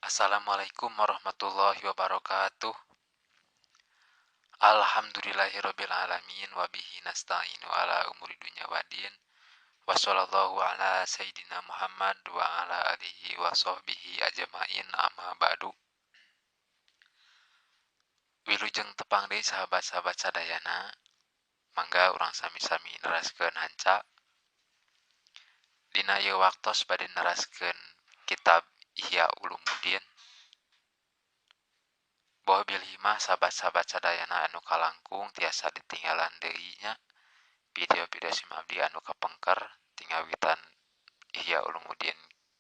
Assalamualaikum warahmatullahi wabarakatuh. Alhamdulillahirabbil alamin wa bihi nasta'inu ala umuri dunya waddin. Wa sallallahu ala sayidina Muhammad wa ala alihi wa sahbihi ajmain amma ba'du. Wilujeng tepang deui sahabat-sahabat sadayana. Mangga urang sami-sami neraskeun hanca. Dina ieu waktos bade neraskeun kitab Ihya Ulumuddin. Boh bilih mah sahabat-sahabat sadayana anu kalangkung tiasa ditinggalan deui nya video-video sim abdi anu kapengker tingawitan Ihya Ulumuddin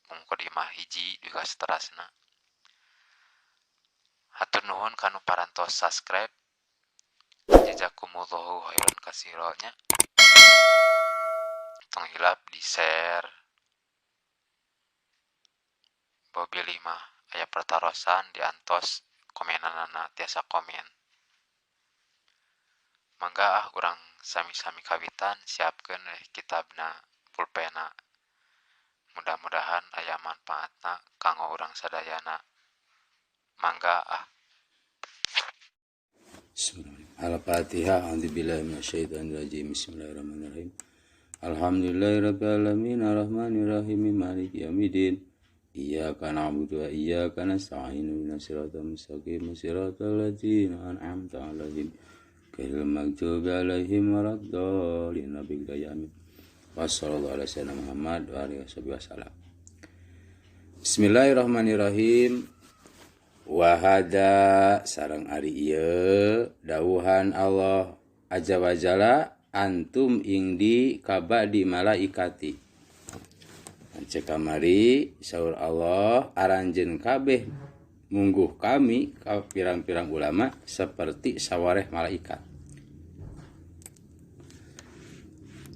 mungkodimah hiji dugi ka saterasna. Hatur nuhun kanu parantos subscribe. Jazakumullahu khairan katsira nya. Tong hilap di share. Boh bilih mah aya pertarosan diantos komenanana tiasa komen. Mangga ah urang sami-sami kawitan siapkeun we kitabna pulpena. Mudah-mudahan aya manfaatna kanggo urang sadayana. Mangga ah. Al-Fatihah. A'udzubillahi minasyaitonirrajim. Bismillahirrahmanirrahim. Alhamdulillahirabbil alamin arrahmanirrahim maliki yaumiddin. Iyyaka na'budu wa iyyaka nasta'in ihdinas siratal mustaqim siratal ladzina an'amta 'alaihim ghairil maghdubi 'alaihim waladdallin. Amin. Wassallallahu ala sayyidina Muhammad wa alihi wasallam. Bismillahirrahmanirrahim. Wahada sareng ari ieu dawuhan Allah aja wajala antum ing di kabadi malaikati. Cek kamari saur Allah aranjeun kabeh mungguh kami ka pirang-pirang ulama seperti sawareh malaikat.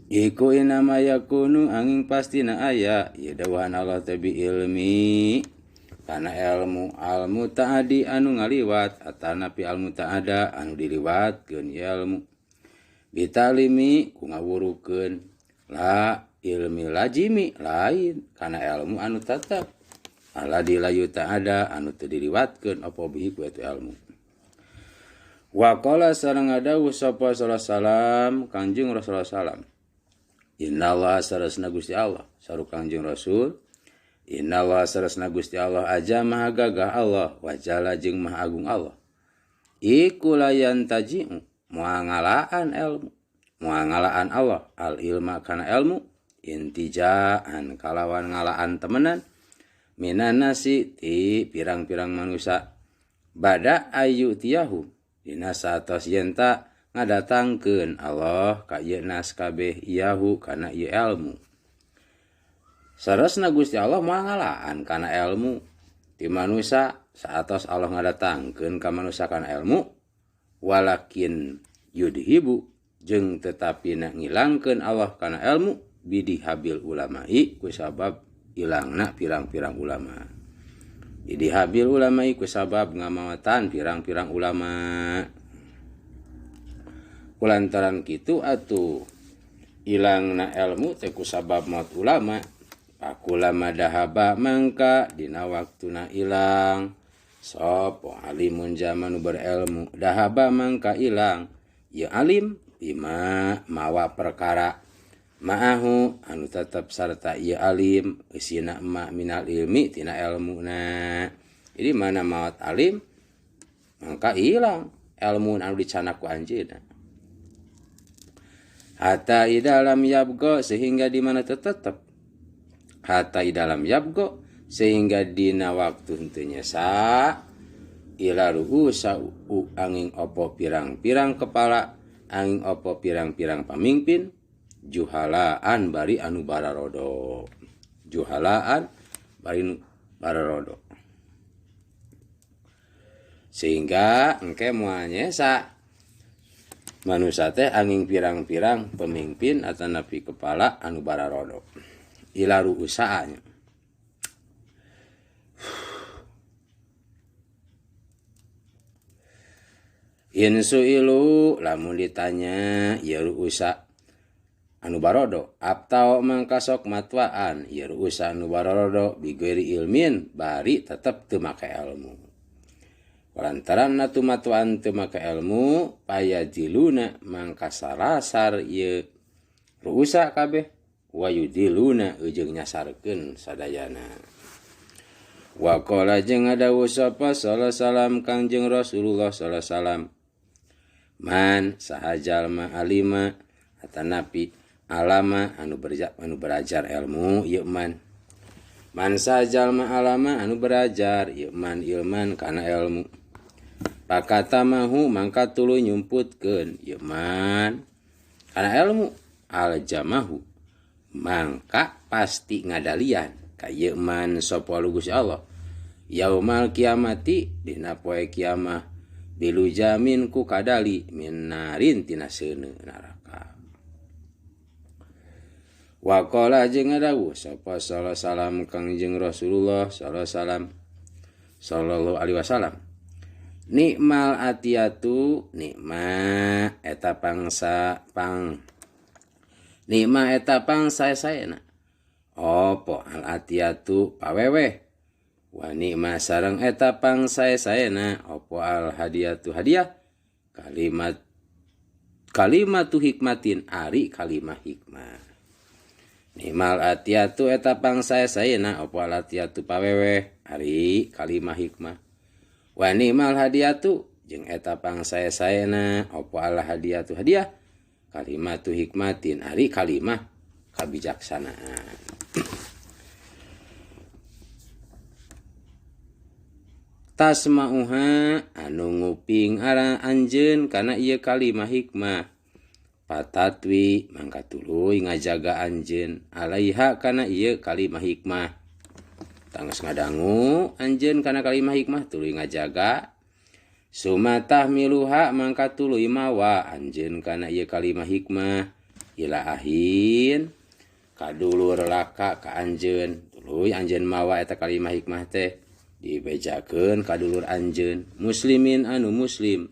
Iku inama yakunu angin pastina aya ieu dawuhan Allah teh bi ilmi kana ilmu almu ta'adi anu ngaliwat atanapi almu ta'ada anu diliwatkeun ilmu bitalimi ku ngawurukeun la ilmi lajimi lain kana ilmu anu tetep ala dilayu ta'ada anu teu diliwatkeun apa bihi ku eta ilmu. Wa qala sareng ngadawuh sapa sallallahu salam Kangjeng Rasulullah salam innallaha sarasna Gusti Allah saru Kangjeng Rasul innallaha sarasna Gusti Allah aja maha gagah Allah wajala jeung maha agung Allah iku layan taji'u moal ngalaan ilmu moal ngalaan Allah al ilma kana ilmu intijaan kalawan ngalaan temenan minan nasi ti pirang-pirang manusia bada ayu tiyahu dina saatos yenta ngadatangkeun Allah ka ieu nas kabeh iyahu kana ieu ilmu. Sarasna Gusti Allah moal ngalaan kana ilmu ti manusia saatos Allah ngadatangkeun ka manusia kana ilmu walakin yudhibu jeung tetapi na ngilangkeun Allah kana ilmu bidihabil ulama'i ku sabab ilangna pirang-pirang ulama. Bidihabil ulama'i ku sabab ngamawatan pirang-pirang ulama. Kulantaran kitu atuh ilangna ilmu teh ku sabab maut ulama. Pakulama dahaba mangka dina waktuna ilang sapa alimun jamanu berilmu dahaba mangka ilang ieu alim bima mawa perkara ma'ahu anu tetep sarta ieu alim eusina ma minal ilmi tina elmuna. Jadi mana maot alim mangka ilang elmu anu dicanak ku anjeunna. Hatta idalam yabgo sehingga di mana tetep hatta idalam yabgo sehingga dina waktu henteu nyesa ila ru'usa angin opo pirang-pirang kepala angin opo pirang-pirang pamimpin juhalaan bari anu bararodo juhalaan bari anu bararodo sehingga engke moal nyesa manusia teh angin pirang-pirang pemimpin atau napi kepala anu bararodo ila ru'usaanya. In su'ilu lamun ditanya ya ru'usa anu barodo abtao mangka sok matwaan ieu ruusa anu barodo bighairi ilmin bari tetep teu make ilmu. Lantaran na tumatwaan teu make ilmu payajiluna mangka sarasar ieu ruusa kabeh wayudiluna ujung nyasarkeun sadayana. Wa qala jeung ngadawuh sapa sallallahu salam Kangjeng Rasulullah sallallahu salam man saha jalma alima atanapi alama anu belajar ilmu ieu man man saha jalma alama anu belajar ieu man ilman kana ilmu pakatamahu mangka tuluy nyumputkeun ieu man kana ilmu aljamahu mangka pasti ngadalian ka ieu man sapa Gusti Allah yaumal kiamati dina poe kiamah bilujamin ku kadali minarin tina seuneu neraka. Wa qala jeung ngadawuh sapa sallallahu salam Kangjeng Rasulullah sallallahu salam sallallahu alaihi wasallam nikmal atiyatu nikma eta pangsa pang nikma eta pangsa saena opo al atiyatu paweweh wa nikma sareng eta pangsa saena opo al hadiyatu hadiah kalimat kalimatu hikmatin ari kalimah hikmah. Nikmal atiyatu eta pangsa saena opo al atiyatu paweweh ari kalimah hikmah wa nikmal hadiyatu jeung eta pangsa saena opo al hadiyatu hadiah kalimatu hikmatin ari kalimah kabijaksanaan. Tasma'uha anu nguping ara anjeun kana ieu kalimah hikmah patatwi mangka tuluy ngajaga anjeun alaiha kana ieu kalimah hikmah. Tangges ngadangu anjeun kana kalimah hikmah tuluy ngajaga sumatah miluha mangka tuluy mawa anjeun kana ieu kalimah hikmah ila ahin kadulur laka ka anjeun tuluy anjeun mawa eta kalimah hikmah teh dibejakeun kadulur anjeun muslimin anu muslim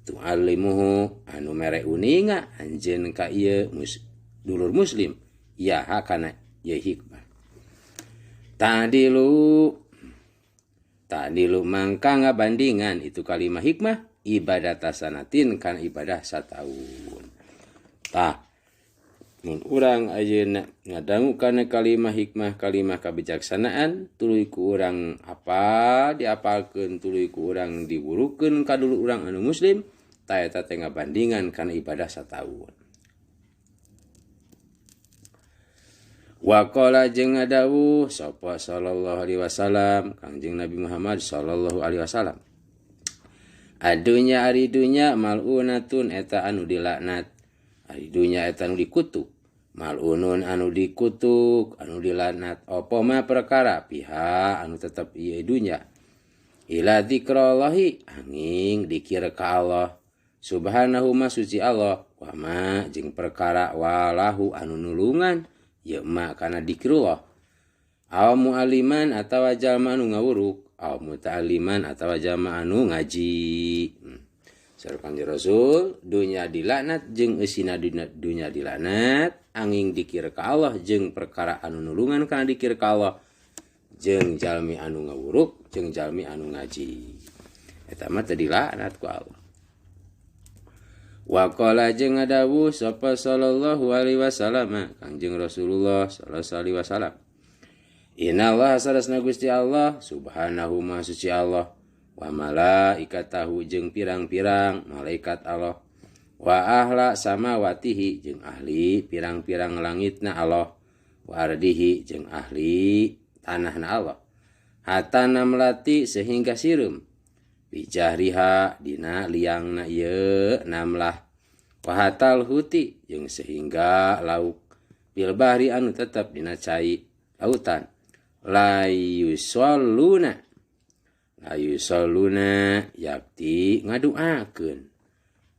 tu'allimuhu anu mere uninga anjeun ka ieu dulur muslim ya kana ieu hikmah. Ta'dilu ta'dilu mangka ngabandingan itu kalimah hikmah ibadah tasanatin kana ibadah sataun. Tah mun urang ayeuna ngadangu kana kalimah hikmah kalimah kabijaksanaan tuluy ku urang apa diapalkeun tuluy ku urang diwurukeun ka dulur urang anu muslim ta eta teh ngabandingan kana ibadah sataun. Wa qala jeung ngadawuh sapa sallallahu alaihi wasallam Kangjeng Nabi Muhammad sallallahu alaihi wasallam adunya ari dunya malunatun eta anu dilaknat ari dunya eta anu dikutuk malunun anu dikutuk anu dilaknat apa ma perkara pihak anu tetep ieu dunya ila dzikrallahi angin dikir ka Allah subhanahu ma suci Allah wa ma jeung perkara walahu anu nulungan ieu ma kana dikrullah aw mualliman atawa jalma anu ngawuruk aw muta'alliman atawa jalma anu ngaji. Saur Kangjeng Rasul dunya dilaknat jeung eusina dunya dilaknat angin dikir ka Allah jeung perkara anu nulungan kana dikir ka Allah jeung jalmi anu ngawuruk jeung jalmi anu ngaji eta mah teu dilaknat ku Allah. Wa qala jeung ngadawuh sapa sallallahu alaihi wasallam Kangjeng Rasulullah sallallahu alaihi wasallam innallaha sarasna Gusti Allah subhanahu ma suci Allah wa malaikatahu jeung pirang-pirang malaikat Allah wa ahla samawatihi jeung ahli pirang-pirang langitna Allah wa ardihi jeung ahli tanahna Allah hatta namlati sehingga sireum bijahriha dina liangna ieu namlah wa hatal huti jeung sehingga lauk bil bahri anu tetep dina cai lautan la yusalluna yakti ngaduakeun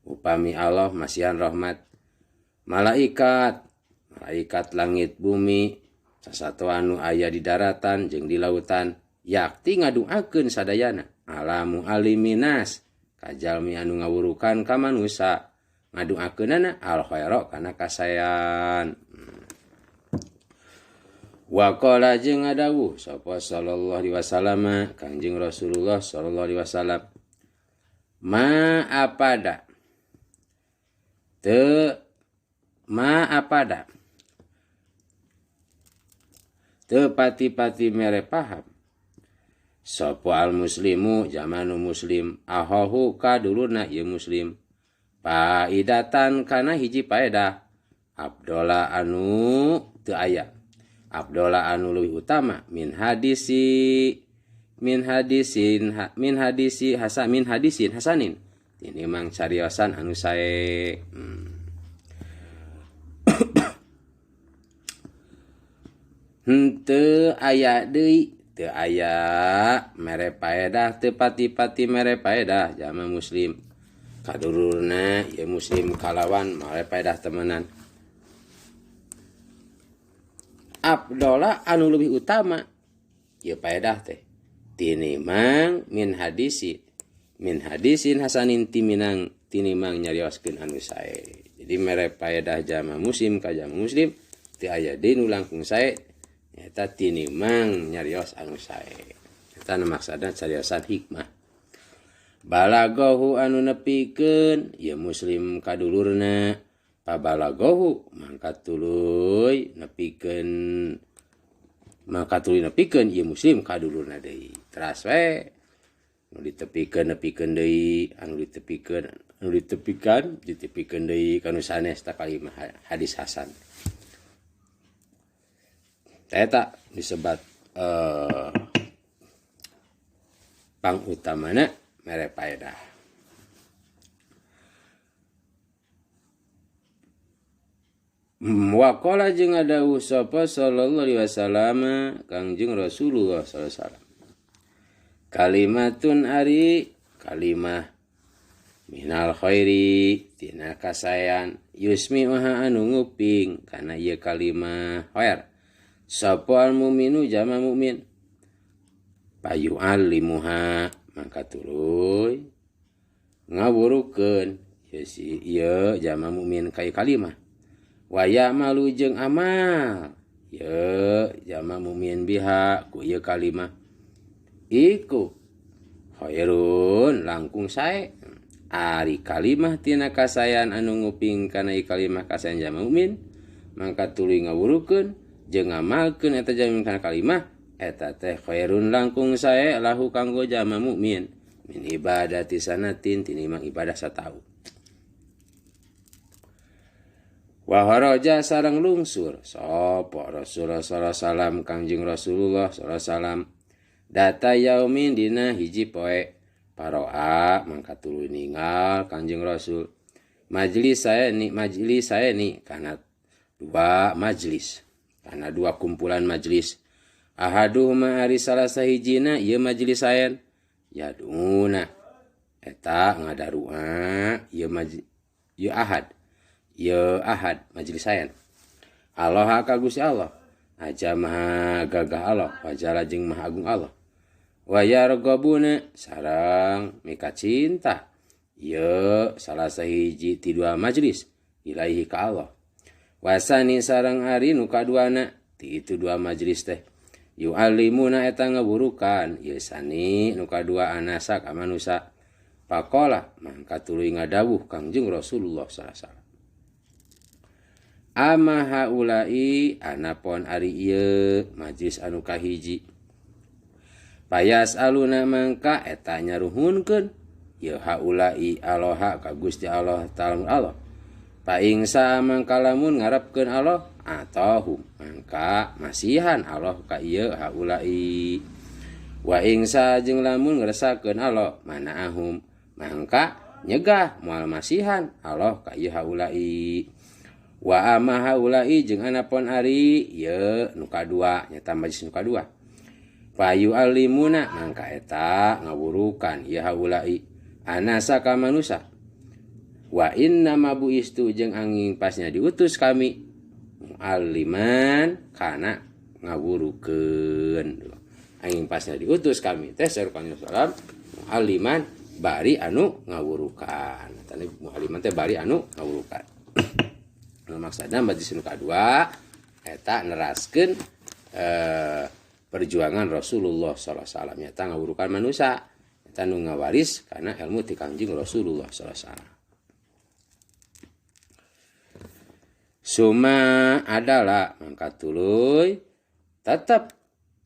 upami Allah masihan rahmat malaikat malaikat langit bumi sasatoan nu aya di daratan jeung di lautan yakti ngaduakeun sadayana alamu aliminas kajalmi anu ngawurukan ka manusa ngaduakeunana al khaira kana kasayan. Wa qala jeung ngadawuh sapa sallallahu alaihi wasallam Kangjeng Rasulullah sallallahu alaihi wasallam ma apada teu ma apada teu pati-pati mere paham sapa al muslimu jamanu muslim ahohu kadulurna ieu muslim paidatan kana hiji paedah abdola anu teu aya abdola anu leuwih utama min hadisi min hadisin min hadisi hasa min hadisin hasanin tinimang cariosan anu sae. Henteu aya deui teu aya mere paedah teu pati-pati mere paedah jama muslim kadulurna ieu muslim kalawan mere paedah temenan abdola anu leuwih utama ieu paedah teh tinimang min hadisi min hadisin hasanin timinang tinimang nyarioskeun anu sae. Jadi mere paedah jama muslim ka jama muslim teu aya deui nu langkung sae nyata tinimang nyarios anu sae. Eta nu maksudna cariosan hikmah. Balagohu anu nepikeun ieu muslim kadulurna pabalagohu mangka tuluy nepikeun mangka tuluy nepikeun ieu muslim kadulurna deui. Teras we nu ditepikeun nepikeun deui anu ditepikeun anu ditepikan ditepikeun deui ka nu sanes ta kalimah hadis hasan. Eta disebat pangutamana mere paedah. Wa qala jeung ngadawuh sapa sallallahu alaihi wasallam Kangjeng Rasulullah sallallahu alaihi wasallam kalimatun ari kalimah minal khairi tina kasayan yusmi'uha anu nguping kana ieu kalimah khair sapa al mukminu jama mukmin payu'allimuha mangka tuluy ngawurukeun ieu si ieu jama mukmin ka kalimah wa ya'malu jeung amal ieu jama mukmin biha ku ieu kalimah iku khairun langkung sae ari kalimah tina kasayan anu nguping kana ieu kalimah kasayan jama mukmin mangka tuluy ngawurukeun jeung ngamalkeun eta jama kana kalimah eta teh khairun langkung sae lahu kanggo jama mukmin min ibadati sanatin tinimang ibadah sataun. Wa haraja sareng lungsur sapa Rasulullah sallallahu alaihi wasallam Kangjeng Rasulullah sallallahu alaihi wasallam data yaumin dina hiji poe paroa mangka tuluy ninggal Kangjeng Rasul majlis saya ni kana dua majlis kana dua kumpulan majlis ahaduhuma ari salah sahijina ieu majlis saen yaduna eta ngadarua ieu ieu ahad ieu ahad majelis saen Allah ka Gusti Allah aja maha gagah Allah wajala jeung maha agung Allah wa yargabuna sareng mika cinta ieu salah sahiji ti dua majelis ilaihi ka Allah wasani sareng ari nu kaduana ti itu dua majelis teh yu'allimuna eta ngaburukan ieu sani nu kadua anasa ka manusa pakola mangka tuluy ngadawuh Kangjeng Rasulullah sallallahu alaihi wasallam ama haulai anapon ari ieu majlis anu kahiji payas aluna mangka eta nyaruhunkeun ieu haulai aloha ka Gusti Allah ta'ala Allah paingsa mangka lamun ngarepkeun Allah atau mangka masihan Allah ka ieu haulai wa ingsa jeung lamun ngresakeun Allah manaahum mangka nyegah moal masihan Allah ka ieu haulai wa ama haulai jeung anapon ari ieu nu kadua nyata majlis nu kadua payu alimuna mangka eta ngawurukan ieu haulai anasa ka manusa wa inna ma buistu jeung angin pasnya diutus kami mualliman kana ngawurukeun angin pasnya diutus kami teh saur kanjeng sallam mualliman bari anu ngawurukan. Tadi mualiman teh bari anu ngawurukan. Nu maksudna majlis nu kadua eta neraskeun perjuangan Rasulullah sallallahu alaihi wasallam nyata ngawurukan manusia eta nu ngawaris kana ilmu ti Kangjeng Rasulullah sallallahu alaihi wasallam. Suma adalah mangka tuluy tetep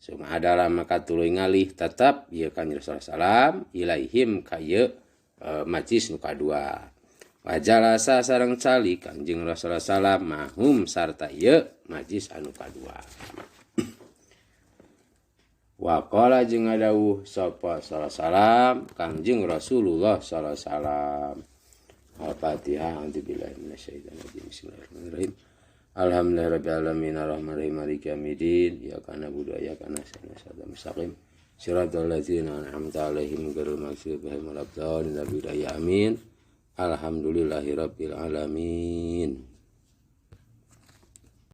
suma adalah maka tuluy ngalih tetep ieu Kangjeng Rasulullah sallallahu alaihi wasallam ilaihim ka ieu majlis nu kadua. Wajalasa sareng cali Kangjeng Rasulullah sallallahu alaihi wasallam mahum sarta ieu majlis anu kadua. Wa qala jeung ngadawuh sapa sallallahu alaihi wasallam Kangjeng Rasulullah sallallahu alaihi wasallam. Al-Fatihah. A'udzubillahi minasyaitonirrajim. Bismillahirrahmanirrahim. Alhamdulillahirabbil alamin arrahmanirrahim maliki yaumiddin iyyaka na'budu wa iyyaka nasta'in ihdinas mustaqim siratal ladzina an'amta 'alaihim ghairil maghdubi 'alaihim waladdallin. Amin. Alhamdulillahirabbil alamin.